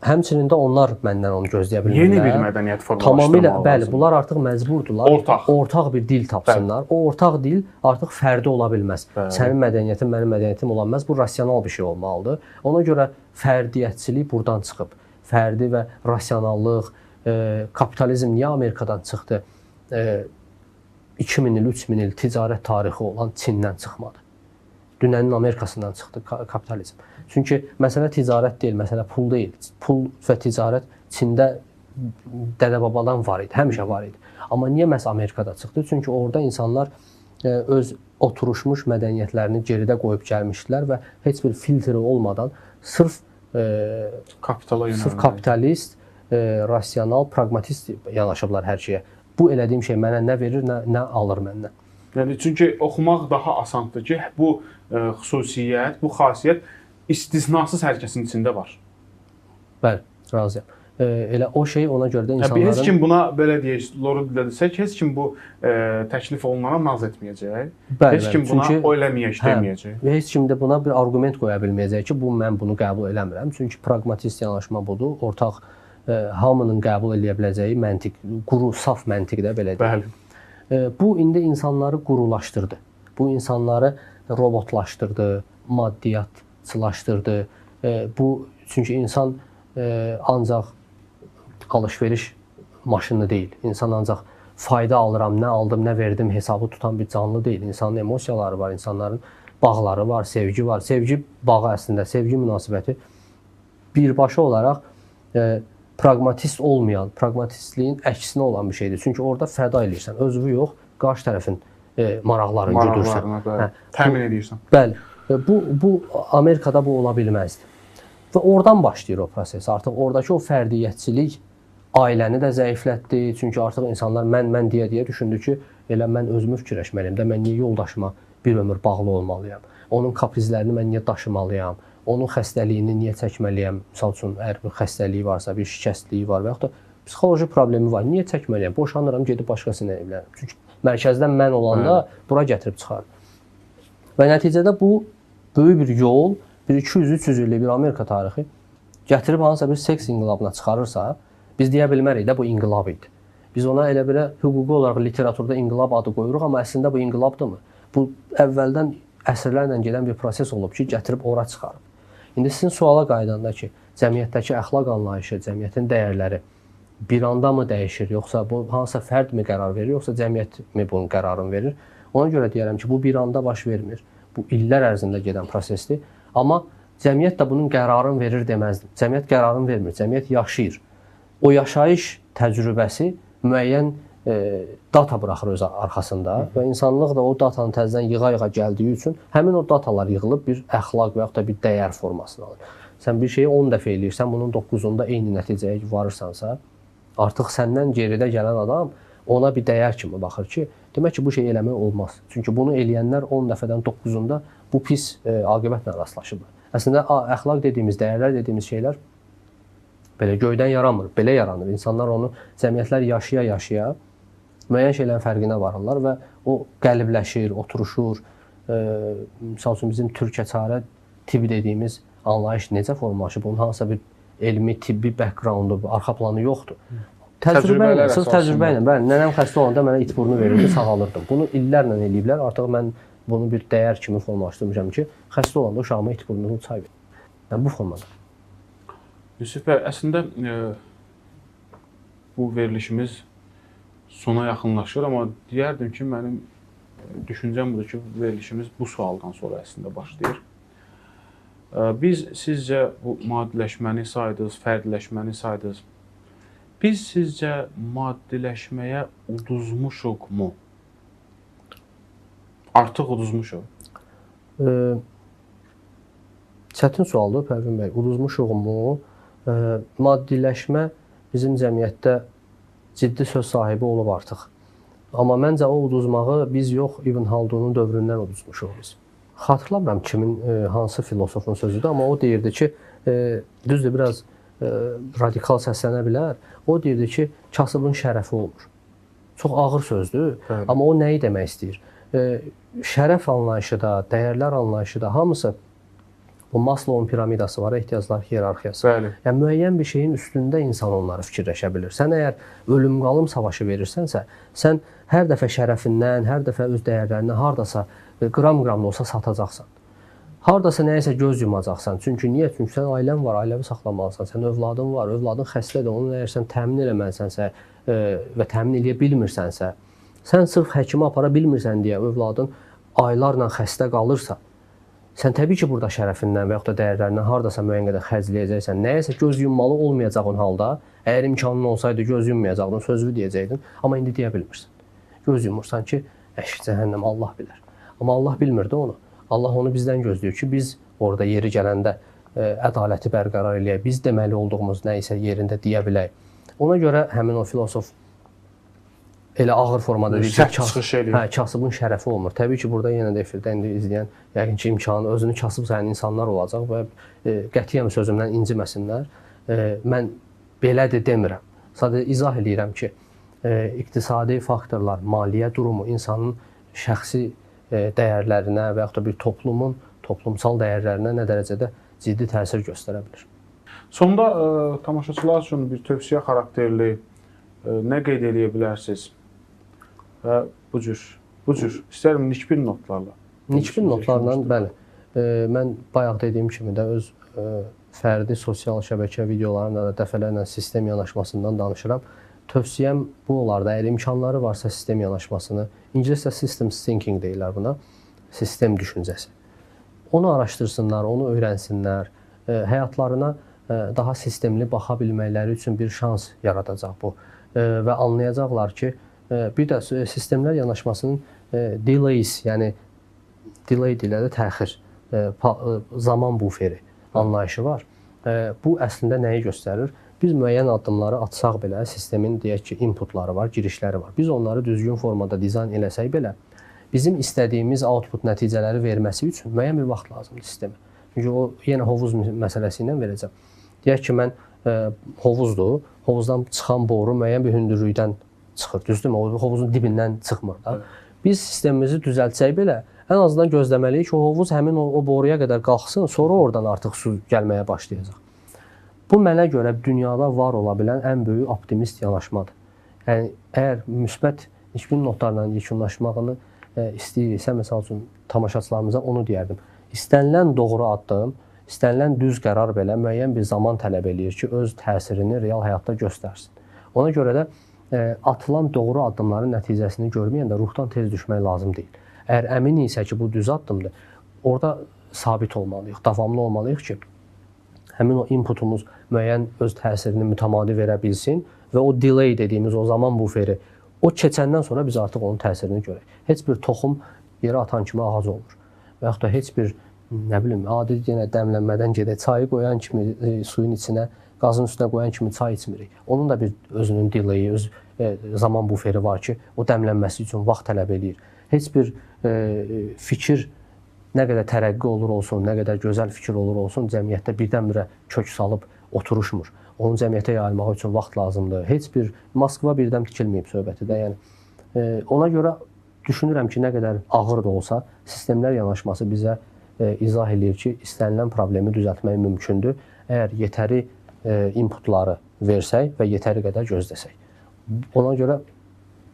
Həmçinin də onlar məndən onu gözləyə bilmirlər. Yeni bir mədəniyyət formalaşdırmalı. Tamamilə, bəli, bunlar artıq məcburdurlar. Ortaq bir dil tapsınlar. Bəli. O ortaq dil artıq fərdi ola bilməz. Bəli. Sənin mədəniyyətin, mənim mədəniyyətim ola bilməz. Bu rasional bir şey olmalıdır. Ona görə fərdiyyətçilik buradan çıxıb. Fərdi və rasionallıq, kapitalizm niyə Amerikadan çıxdı? 2000 il, 3000 il ticarət tarixi olan Çindən çıxmadı. Dünənin Amerikasından çıxdı kapitalizm. Çünki məsələ ticarət deyil, məsələ pul deyil. Pul və ticarət Çində dədə-babadan var idi, həmişə var idi. Amma niyə məhz Amerikada çıxdı? Çünki orada insanlar öz oturuşmuş mədəniyyətlərini geridə qoyub gəlmişdilər və heç bir filtri olmadan sırf sırf kapitalist, rasional, praqmatist yanaşıblar hər şeyə. Bu elədiyim şey mənə nə verir, nə alır məndən. Yəni çünki oxumaq daha asandır ki, bu xüsusiyyət, bu xasiyyət istisnasız hər kəsin içində var. Bəli, razıyam. Elə o şey ona görə də insanların... Heç kim buna belə deyək, loru dilə desək, heç kim bu təklif olunana naz etməyəcək. Bəli, heç kim buna o eləməyək deməyəcək. Və heç kim də buna bir arqument qoya bilməyəcək ki, bu mən bunu qəbul eləmirəm. Çünki praqmatist yanaşma budur. Ortaq hamının qəbul eləyə biləcəyi məntiq, quru, saf məntiq də belə deyək. Bəli. Bu indi insanları qurulaşdırdı. Bu insanları robotlaşdırdı, maddiyyatçılaşdırdı. Bu çünki insan ancaq alış-veriş maşını deyil. İnsan ancaq fayda alıram, nə aldım, nə verdim hesabı tutan bir canlı deyil. İnsanın emosiyaları var, insanların bağları var, sevgi var. Sevgi bağı əslində, sevgi münasibəti birbaşa olaraq praqmatist olmayan, praqmatistliyin əksinə olan bir şeydir. Çünki orada fəda eləyirsən, özünü yox, qarşı tərəfin maraqlarını güdürsən. Hə, təmin edirsən. Bəli. Bu Amerikada bu ola bilməzdi. Və oradan başlayır o proses. Artıq oradakı o fərdiyyətçilik ailəni də zəiflətdi. Çünki artıq insanlar mən deyə-deyə düşündü ki, elə mən özümü fikirləşməliyəm də, mən niyə yoldaşıma bir ömür bağlı olmalıyam? Onun kaprizlərini mən niyə daşımalıyam? Onun xəstəliyini niyə çəkməliyəm? Misal üçün, əgər bir xəstəliyi varsa, bir şikəstliyi var və yaxud da psixoloji problemi var, niyə çəkməliyəm? Boşanıram, gedib başqası ilə evlənirəm. Çünki mərkəzdən mən olanda bura gətirib çıxarır. Və nəticədə bu böyük bir yol, bir 200-300 illik bir Amerika tarixi gətirib hansısa bir seks inqilabına çıxarırsa, biz deyə bilmərik də bu inqilab idi. Biz ona elə belə hüquqi olaraq literaturda inqilab adı qoyuruq, amma əslində bu inqilabdırmı? Bu əvvəldən əsrlərlə gedən bir proses olub ki, gətirib ora çıxarıb. İndi sizin suala qayıdanda ki, cəmiyyətdəki əxlaq anlayışı, cəmiyyətin dəyərləri bir anda mı dəyişir, yoxsa bu hansısa fərd mi qərar verir, yoxsa cəmiyyət mi bunun qərarını verir? Ona görə deyərəm ki, bu bir anda baş vermir. Bu illər ərzində gedən prosesdir. Amma cəmiyyət də bunun qərarını verir deməzdim. Cəmiyyət qərarını vermir, cəmiyyət yaşayır. O yaşayış təcrübəsi müəyyən data buraxır öz arxasında və insanlıq da o datanı təzədən yığa-yığa gəldiyi üçün həmin o datalar yığılıb bir əxlaq və yaxud da bir dəyər formasını alır. Sən bir şeyi 10 dəfə eləyirsən, bunun 9-unda eyni nəticəyə varırsansa, artıq səndən geridə gələn adam ona bir dəyər kimi baxır ki, demək ki, bu şeyi eləmək olmaz. Çünki bunu eləyənlər 10 dəfədən 9-unda bu pis aqibətlə rastlaşıblar. Əslində, əxlaq dediyimiz, dəyərlər dediyimiz şeylər belə göydən yaranmır, belə yaranır. İnsanlar onu, cəmiyyətlər yaşaya-yaşaya müəyyən şeylərin fərqinə varırlar və o qəlibləşir, oturuşur. Misal üçün, bizim türkəçarə tibb dediyimiz anlayış necə formalaşıb? Onun hansısa bir elmi, tibbi backgroundu, arxa planı yoxdur. Təcrübə ilə, sırf təcrübə ilə. Bəli, nənəm xəstə olanda mənə it burnu verirdi, sağalırdım. Bunu illərlə eləyiblər. Artıq mən bunu bir dəyər kimi formalaşdırmışam ki, xəstə olanda uşağıma it burnunu çay verir. Yəni, bu formada. Yusif bəy, əslində bu verilişimiz sona yaxınlaşır, amma deyərdim ki, mənim düşüncəm budur ki, verilişimiz bu sualdan sonra əslində başlayır. Biz sizcə bu maddiləşməni saydınız, fərdiləşməni saydınız. Biz sizcə maddiləşməyə uduzmuşuq mu? Artıq uduzmuşuq. Çətin sualdır, Pərvin bəy. Uduzmuşuq mu? Maddiləşmə bizim cəmiyyətdə ciddi söz sahibi olub artıq. Amma məncə o uduzmağı biz yox, İbn Haldunun dövründən uduzmuşuq biz. Xatırlamıram kimin, hansı filosofun sözüdür, amma o deyirdi ki, düzdür, biraz radikal səslənə bilər. O deyirdi ki, kasıbın şərəfi olmur. Çox ağır sözdür, bəli. Amma o nəyi demək istəyir? Şərəf anlayışı da, dəyərlər anlayışı da hamısı bu Maslow'un piramidası var, ehtiyaclar hiyerarxiyası. Bəli. Yəni müəyyən bir şeyin üstündə insan onları fikirləşə bilir. Sən əgər ölüm qalım savaşı verirsənsə, sən hər dəfə şərəfindən, hər dəfə öz dəyərlərindən hardasa qram-qram da olsa satacaqsan. Hardasa nəyəsə göz yumacaqsan. Çünki niyə? Çünki sən ailən var, ailəvi saxlamalısan. Sən övladın var, övladın xəstədir, onu əgər sən təmin eləməlisənsə və təmin eləyə bilmirsənsə, sən sırf həkimə apara bilmirsən deyə övladın aylarla xəstə qalırsa, sən təbii ki, burada şərəfindən və yaxud da dəyərlərindən hardasa müəyyən qədər xərcləyəcəksən. Nəyəsə göz yummalı olmayacağın halda, əgər imkanın olsaydı göz yummayacaqdın, sözünü deyəcəkdin, amma indi deyə bilmirsən. Göz yumursan ki, əş, cəhənnəm, Allah bilər. Amma Allah bilmirdi onu. Allah onu bizdən gözləyir ki, biz orada yeri gələndə ədaləti bərqərar eləyək, biz deməli olduğumuz nə isə yerində deyə bilək. Ona görə həmin o filosof elə ağır formada deyir ki, kasıbın şərəfi olmur. Təbii ki, burada yenə də efirdə indi izləyən, yəqin ki, imkanı özünü kasıb sayan insanlar olacaq və qətiyyən sözümdən inciməsinlər. Mən belədir demirəm. Sadəcə izah eləyirəm ki, iqtisadi faktorlar, maliyyə durumu insanın şəxsi dəyərlərinə və yaxud da bir toplumun toplumsal dəyərlərinə nə dərəcədə ciddi təsir göstərə bilir. Sonda tamaşaçılar üçün bir tövsiyə xarakterli nə qeyd eləyə bilərsiniz? Və bu cür, istərəm nikbin notlarla. Nikbin notlarla, bəli. Mən bayaq dediyim kimi də öz fərdi sosial şəbəkə videolarımla da dəfələrlə sistem yanaşmasından danışıram. Tövsiyəm bu olardı, əgər imkanları varsa sistem yanaşmasını, ingiliscə systems thinking deyirlər buna, sistem düşüncəsi. Onu araşdırsınlar, onu öyrənsinlər. Həyatlarına daha sistemli baxa bilməkləri üçün bir şans yaradacaq bu. Və anlayacaqlar ki, bir də sistemlər yanaşmasının delays, yəni delay deyirlər də, təxir, zaman buferi anlayışı var. Bu əslində nəyi göstərir? Biz müəyyən addımları atsaq belə, sistemin deyək ki, inputları var, girişləri var. Biz onları düzgün formada dizayn eləsək belə, bizim istədiyimiz output nəticələri verməsi üçün müəyyən bir vaxt lazımdır sistemə. Çünki o yenə hovuz məsələsi ilə verəcəm. Deyək ki, mən hovuzdur, hovuzdan çıxan boru müəyyən bir hündürlükdən çıxır, düzdürmü? O hovuzun dibindən çıxmır da. Biz sistemimizi düzəltsək belə, ən azından gözləməliyik ki, o hovuz həmin o boruya qədər qalxsın, sonra oradan artıq su gəlməyə başlayacaq. Bu mənə görə dünyada var ola bilən ən böyük optimist yanaşmadır. Yəni əgər müsbət nikbin notlarla yekunlaşmağını istəyiriksə, məsəl üçün tamaşaçılarımıza onu deyərdim. İstənilən doğru addım, istənilən düz qərar belə müəyyən bir zaman tələb eləyir ki, öz təsirini real həyatda göstərsin. Ona görə də atılan doğru addımların nəticəsini görməyəndə ruhdan tez düşmək lazım deyil. Əgər əminiksə ki, bu düz addımdır, orada sabit olmalıyıq, davamlı olmalıyıq ki, həmin o inputumuz müəyyən öz təsirini mütəmadi verə bilsin və o delay dediyimiz o zaman buferi, o keçəndən sonra biz artıq onun təsirini görək. Heç bir toxum yerə atan kimi ağac olmur. Və yaxud da heç bir, nə bilim, adi yenə dəmlənmədən gedək, çayı qoyan kimi suyun içinə, qazın üstünə qoyan kimi çay içmirik. Onun da bir özünün delayı, öz zaman buferi var ki, o dəmlənməsi üçün vaxt tələb eləyir. Heç bir fikir nə qədər tərəqqi olur olsun, nə qədər gözəl fikir olur olsun, cəmiyyətdə birdən-birə kök salıb oturuşmur. Onun cəmiyyətə yayılmağı üçün vaxt lazımdır. Heç bir Moskva birdən tikilməyib söhbəti də. Yəni ona görə düşünürəm ki, nə qədər ağır da olsa, sistemlər yanaşması bizə izah eləyir ki, istənilən problemi düzəltmək mümkündür. Əgər yetəri inputları versək və yetəri qədər gözləsək. Ona görə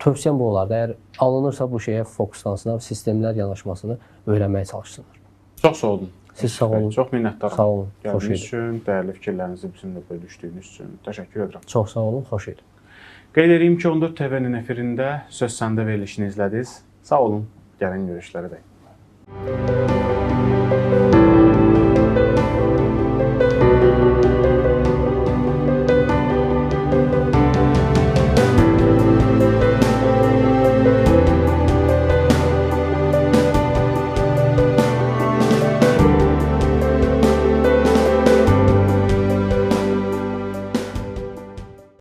tövsiyəm bu olardı. Əgər alınırsa bu şeyə fokuslansınlar, sistemlər yanaşmasını öyrənməyə çalışsınlar. Çox sağ olun. Siz sağ olun. Çox minnətdaram. Sağ olun. Gəldiyiniz üçün, dəyərli fikirlərinizi bizimlə bölüşdüyünüz üçün təşəkkür edirəm. Çox sağ olun, xoş idi. Qeyd edeyim ki, 14 TV-nin efirində Söz Səndə verilişini izlədiniz. Sağ olun. Gəlin görüşlərə dək.